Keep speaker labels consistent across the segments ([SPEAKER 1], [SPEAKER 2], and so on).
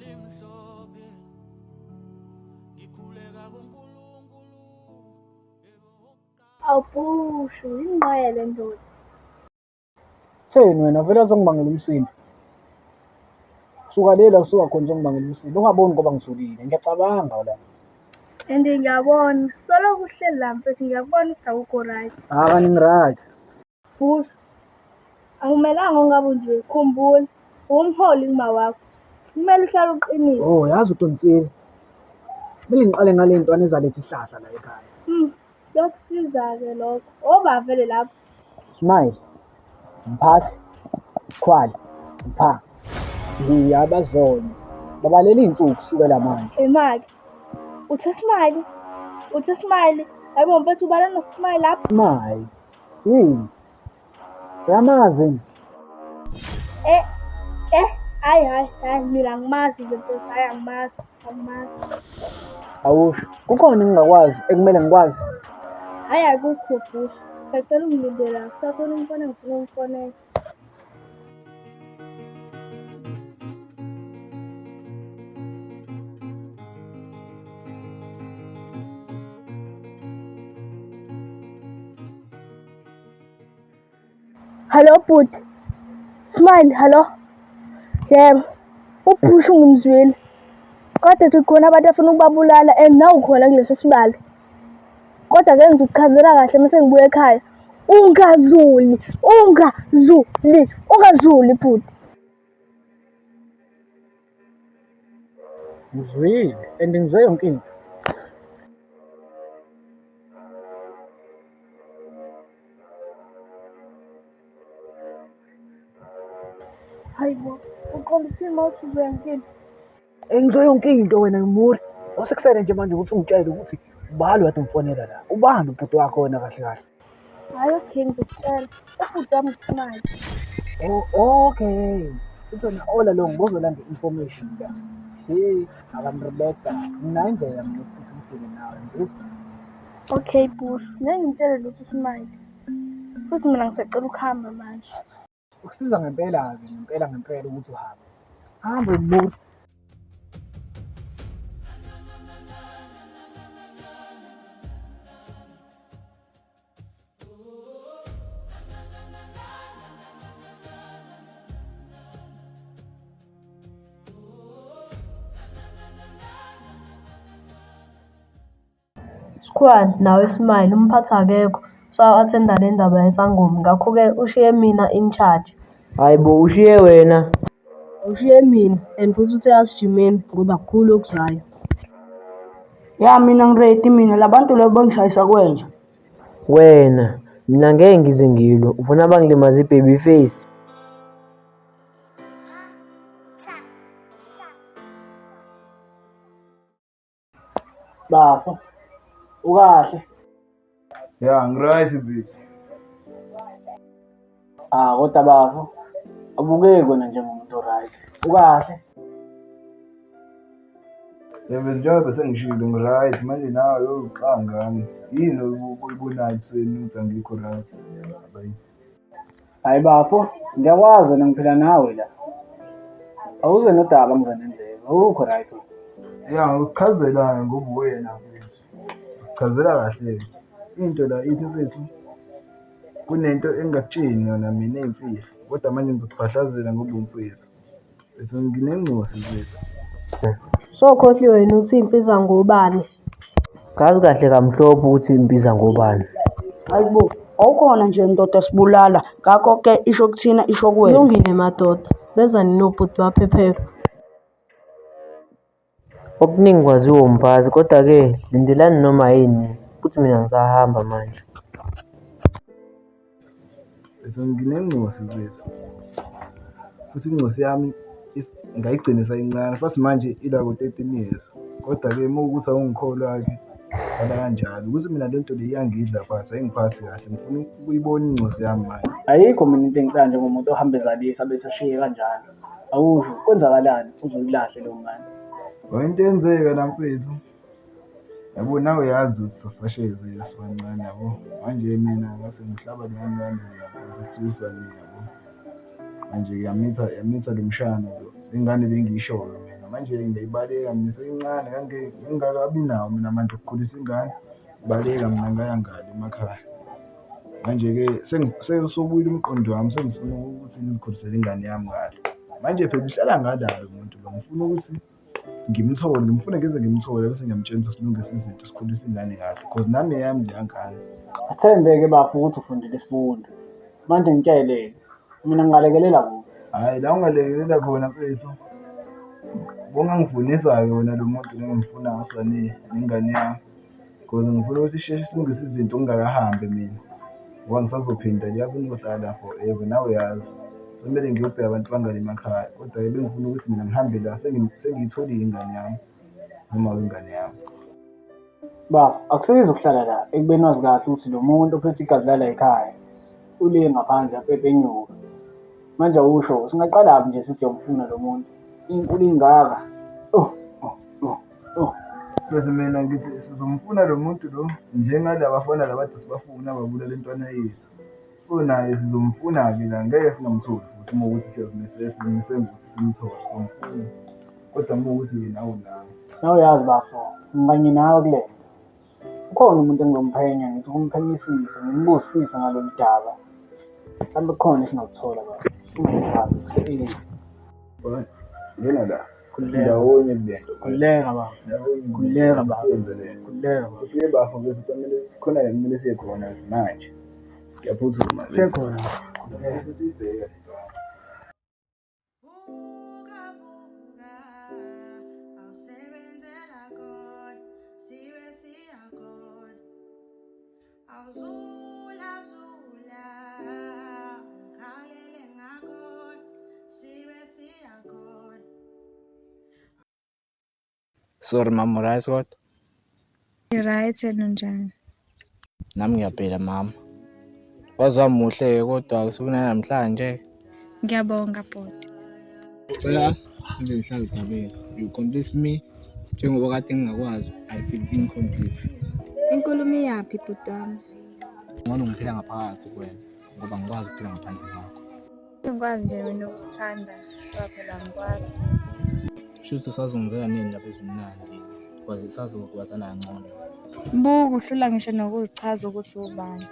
[SPEAKER 1] Elimhlophe ngikhuleka kuNkulunkulu yebo.
[SPEAKER 2] Awubhushu, ingqwele ndoda.
[SPEAKER 3] Theni wena vele azongibangela umsindo. Suka lela usuka khona uzongibangela umsindo. Ungaboni ngoba ngizulile. Ngiyacabanga la.
[SPEAKER 2] And ngiyabona, soloko uhleli la mfethu ngiyakubona ukuthi awukho right.
[SPEAKER 3] Ah, kanti ngi-right.
[SPEAKER 2] Bhushu, akumelanga ungabe unje, khumbula, uwumholi kuma wakho. Kumele uhlale uqinile.
[SPEAKER 3] Oh, yazi uqinisile. Kumele ngiqale ngale ntwana ezaletha ihlahla la ekhaya.
[SPEAKER 2] Kuyokusiza-ke lokho. Oba vele lapho.
[SPEAKER 3] Smile, mphathi, khwala, mpha. Ngiyabazona. Babalela iy'nsuku kusukela manje.
[SPEAKER 2] Emake. Uthe smile. Uthe smile. Hayibo mfethu ubala no smile lapho.
[SPEAKER 3] Smile. Yini? Uyamazi yini?
[SPEAKER 2] Eh eh hayi hayi hayi mina angimazi nje mfethu hayi angimazi angimazi.
[SPEAKER 3] Awusho. Kukhona engingakwazi ekumele ngikwazi.
[SPEAKER 2] Hayi akukho Bhusha. Sacela ungilindela kusakhona umfana ngifuna ukumfonela. Hello bhuti. Smile, hello. Yebo. Uphusha ungimzwile. Kodwa ethi khona abantu afuna ukubabulala and nawe ukhona kuleso sibalo. Kodwa ke ngizokuchazela kahle mase ngibuya ekhaya. Ungazuli, ungazuli, ungazuli bhuti.
[SPEAKER 3] Ngizwile and ngizwe yonke into.
[SPEAKER 2] Hayi bo, uqonda ukuthini uma uthi uzwe yonke into?
[SPEAKER 3] Ngizwe yonke into wena Muri. Osekusele nje manje ukuthi ungitshele ukuthi ubani kade umfonela la. Ubani ubhuti wakho wena kahle kahle?
[SPEAKER 2] Hhayi okay ngizokutshela. Ubhuti wami uSmile.
[SPEAKER 3] Oh, okay. Futhi wena all along bozolanda i-information la. Hey, akanirelaxa. Nginayo indlela mina yokuthi ngifike nawe ngizwe.
[SPEAKER 2] Okay Bush, ngeke ngimtshele lutho uSmile. Futhi mina ngisacela ukuhamba manje.
[SPEAKER 3] Ukusiza ngempela-ke ngempela ngempela ukuthi uhambe. Hambe Muri.
[SPEAKER 4] Skhwal, nawe Smile, umphathi akekho, usawu-athenda le ndaba yesangoma, ngakho-ke ushiye mina in charge.
[SPEAKER 5] Hhayi bo, ushiye wena?
[SPEAKER 4] Ushiye mina and futhi uthe asijimeni ngoba kukhulu okuzayo.
[SPEAKER 6] Ya mina ngi-ready mina labantu laba bangishayisa kwenja.
[SPEAKER 5] Wena, mina ngeke ngize ngilwe, ufuna bangilimaze i-baby face?
[SPEAKER 3] Bafo, ukahle?
[SPEAKER 7] Ya, ngiright mfethu.
[SPEAKER 3] Ah, kodwa bafo, abukeki wena njengomuntu oright. Ukahle?
[SPEAKER 7] Yebo, njengoba sengishilo ngiright manje nawe uyoxaka ngami. Yini oyibonayo ebusweni ukuthi angikho right?
[SPEAKER 3] Hayi bafo, ngiyakwazi wena ngiphila nawe la. Awuze nodaba ngize nendlebe, awukho right wena.
[SPEAKER 7] Ya, ngikuchazela ngoba uwena mfethu. Ngikuchazela kahle. Into la ithi mfethu kunento engingakutsheli yona mina eyimfihlo kodwa manje ngizokubhahlazela ngoba umfethu. Mfethu nginengcosi mfethu.
[SPEAKER 4] Sokhohliwe yini ukuthi impi iza ngobani?
[SPEAKER 5] Ngazi kahle kamhlophe ukuthi impi iza ngobani.
[SPEAKER 6] Hayibo, awukhona nje ndoda sibulala. Ngakho ke isho kuthina isho kuwena.
[SPEAKER 4] Kulungile madoda, beza nini obhuti baphephelo?
[SPEAKER 5] Okuningi kwaziwa umphathi, kodwa-ke lindelani noma yini futhi mina ngisahamba manje.
[SPEAKER 7] Mfethu nginengcosi mfethu. Futhi ingcosi yami ngayigcina isayincane futhi manje ila ku-13 years. Kodwa-ke uma kuwukuthi awungikholwa-ke hlala kanjalo. Ukuthi mina le nto le iyangidla phansi ayingiphathi kahle ngifuna ukuyibona ingcosi yami manje.
[SPEAKER 3] Ayikho mina into engicela njengomuntu ohamba ezalisa bese ashiye kanjalo. Awusho, kwenzakalani uze uyilahle leyo ngane?
[SPEAKER 7] Into eyenzeka la mfethu, yabo nawe uyazi ukuthi sasashezile sibancane yabo. Manje mina ngase ngihlaba leya ngane ngathusa le yabo. Manje yamitha yamitha lo mshana lo, le ngane bengiyishoyo mina. mina. Manje-ke ngiyayibaleka mina iseyincane ngingakabi nawo mina amandla okukhulisa ingane. Baleka mina ngaya ngale emakhaya. Manje-ke sewubuyile umqondo wami sengifuna ukuthi ngizikhulisele ingane yami ngale. Manje phela uhlala ngala-ke umuntu lo, ngifuna ukuthi ngimthole, ngimfune ngize ngimthole bese ngiyamtshela ukuthi silungise izinto sikhulise ingane kahle cause nami eyami leya ngane.
[SPEAKER 3] Asithembe-ke bafo ukuthi ufundile isifundo. Manje ngitshele-ke, mina ngingalekelela kuphi?
[SPEAKER 7] Hhayi la ungalekelela khona mfethu, ubungangifunisa-ke wena lo muntu lo engimfunayo uSane nengane yami. Cause ngifuna ukuthi sisheshe silungise izinto ngingakahambi mina ngoba ngisazophinda nje yazi ngizohlala la forever nawe uyazi. Sekumele ngiyobheka abantu bangale emakhaya kodwa-ke bengifuna ukuthi mina ngihambe la sengiyitholile ingane yami noma wengane yami.
[SPEAKER 3] Bafo, akusizi ukuhlala la ekubeni wazi kahle ukuthi lo muntu ophethe igazi lala ekhaya ule ngaphandle apepenyuka. Manje awusho, singaqalaphi nje sithi siyomfuna lo muntu? Inkulu ingaka. Oh, oh, oh.
[SPEAKER 7] Oh, bese mina ngithi sizomfuna lo muntu lo njengalaba bafana laba ade sibafuna babulala intwana yethu. So naye sizomfuna-ke la ngeke singamtholi futhi uma ukuthi siyazimisela sizimisele ngokuthi simthole sizomfuna. Kodwa uma ukuthi nawe unawe.
[SPEAKER 3] Nawe uyazi bafo, ngikanye nawe kule nto. Ukhona umuntu engizomphenya ngithi ukumphenyisisa ngimbuzisise ngalolu daba. Mhlawumbe kukhona esingakuthola baba. Singahambi kuse-early.
[SPEAKER 7] Ngena la. Ndawonye kule nto.
[SPEAKER 3] Khululeka baba. Khululeka baba.
[SPEAKER 7] Siyenze le nto.
[SPEAKER 3] Khululeka baba.
[SPEAKER 7] Usuke bafo bese kufanele khona la kumele siye khona manje. Kuyaphuthuma.
[SPEAKER 3] Siye khona.
[SPEAKER 7] Bese siyibheka le nto.
[SPEAKER 1] Vuka vuka awusebenzela khona sibe siya khona awuzula zula ukhalele ngakhona sibe siya khona.
[SPEAKER 8] Sorry mama, right kodwa?
[SPEAKER 9] Right wena unjani?
[SPEAKER 8] Nami ngiyaphila mama. Waze wamuhle-ke kodwa usuku namhlanje.
[SPEAKER 9] Ngiyabonga bhuti.
[SPEAKER 8] Cela nje ngihlale odabeni. You complete me njengoba kade ngingakwazi. I feel incomplete.
[SPEAKER 9] Inkulumo iyaphi bhuti wami?
[SPEAKER 8] Ngcono ngiphila ngaphakathi kuwena ngoba ngikwazi ukuphila ngaphandle kwakho.
[SPEAKER 9] Ngikwazi nje wena ukuthanda ngoba phela angikwazi.
[SPEAKER 8] Shuthi usazongizela ney'ndaba ezimnandi kwaze sazokwazana kangcono.
[SPEAKER 9] Buka uhlula ngisho nokuzichaza ukuthi ubani.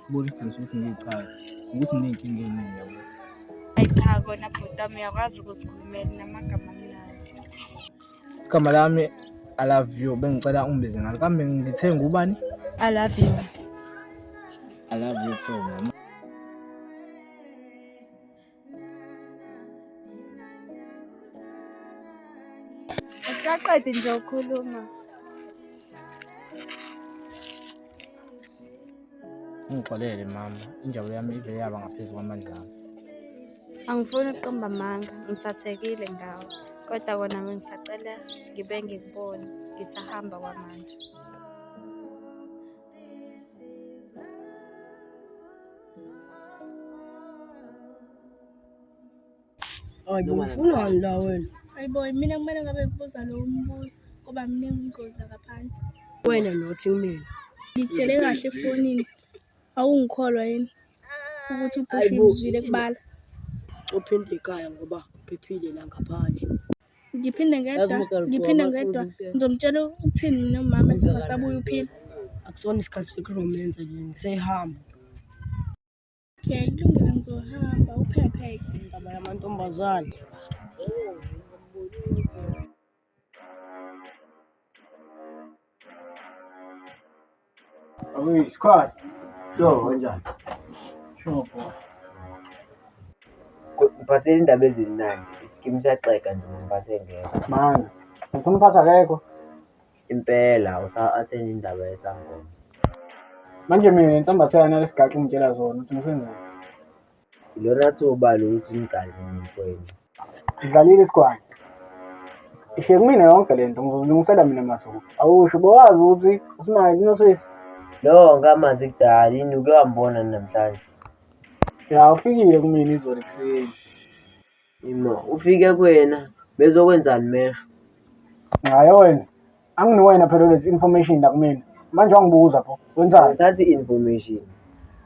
[SPEAKER 8] Kubona isidingo sokuthi ngiyichaze ukuthi nginey'nkinga ey'ningi yabo.
[SPEAKER 9] Ayi cha kona bhuti wami uyakwazi ukuzikhulumela namagama amnandi.
[SPEAKER 8] Igama lami I love you bengicela ungibize ngalo. Kambe ngithe ngubani?
[SPEAKER 9] I love you.
[SPEAKER 8] I love you too mama.
[SPEAKER 9] Usaqedi nje ukukhuluma.
[SPEAKER 8] Ungixolele mama, injabulo yami ivele yaba ngaphezu kwamandla ami.
[SPEAKER 9] Angifuni ukuqamba amanga, ngithathekile ngawe. Kodwa kona bengisacela ngibe ngikubone, ngisahamba kwamanje.
[SPEAKER 4] Hayi bo, ufunani la wena?
[SPEAKER 2] Hayi bo, mina kumele ngabe ngibuza lowo mbuzo ngoba miningi ingozi la ngaphandle.
[SPEAKER 4] Wena nothi kumina.
[SPEAKER 2] Ngikutshele kahle efonini, awungikholwa yini ukuthi
[SPEAKER 4] Hayi
[SPEAKER 2] ubhusha
[SPEAKER 4] bo.
[SPEAKER 2] umzwile kubala.
[SPEAKER 4] Uphinde ekhaya ngoba uphephile la ngaphandle.
[SPEAKER 2] Ngiphinde ngedwa, ngiphinde ngedwa, ngizomtshela ukuthini mina umama esengasabuya uphila.
[SPEAKER 4] Akusona isikhathi sekuromensa nje, ngithe hamba.
[SPEAKER 2] Okay, kulungile ngizohamba, uphephe-ke.
[SPEAKER 4] Indaba yamantombazane.
[SPEAKER 3] Awish, sikhona.
[SPEAKER 5] Sure, kanjani?
[SPEAKER 3] Sure boy.
[SPEAKER 5] Ngiphathele indaba ezimnandi. Isikimu siyaxega nje ngiphathe ngekho.
[SPEAKER 3] Manje, uthi umphathi akekho.
[SPEAKER 5] Impela usa-attend indaba yesangoma.
[SPEAKER 3] Manje mina insambatheka nalesigaxa ungitshela zona uthi ngisenzeni?
[SPEAKER 5] Ilona thuba lokuthi nigadle nomfowenu.
[SPEAKER 3] Ngidlalile isigwanya. Ishiye kumina yonke le nto ngizozilungisela mina mathupha. Awusho bowazi ukuthi uSmile unosisi.
[SPEAKER 5] Lo ngamazi kudala yini uke wambona namhlanje?
[SPEAKER 3] Ya ufikile kumina izolo ekuseni.
[SPEAKER 5] Imo, ufike kuwena bezokwenzani mesho?
[SPEAKER 3] Hayi wena. Anginiwena phela olethe information la kumina. Manje wangibuza pho. Wenzani?
[SPEAKER 5] Ngithatha i-information.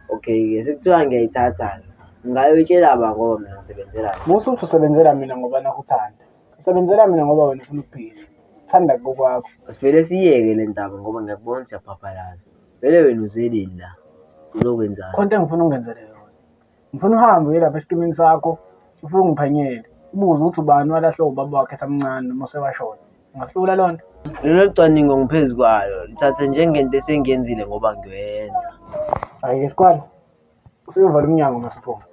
[SPEAKER 5] Okay-ke sekuthiwa ngiyayithatha-ke. Ngingayotshela ba ngoba mina ngisebenzela la.
[SPEAKER 3] Musa uthi usebenzela mina ngoba nakuthanda. Usebenzela mina ngoba wena ufuna ukuphila. Uthanda kokwakho.
[SPEAKER 5] Asivele siyeke le ndaba ngoba ngiyakubona ukuthi uyaphaphalaza. Vele wena uzeleni la? Uzokwenzani?
[SPEAKER 3] Khona into engifuna ungenzele yona. Ngifuna uhambe uye lapha esikimini sakho, ufike ungiphenyele. Ubuze ukuthi ubani walahlwa ubaba wakhe esamncane noma osewashona. Ungahlula loo nto?
[SPEAKER 5] Lolo cwaningo ngiphezu kwalo, lithathe njengento esengiyenzile ngoba ngiyoyenza.
[SPEAKER 3] Hhayi-ke sikwala, usuyovala umnyango mase uphuma.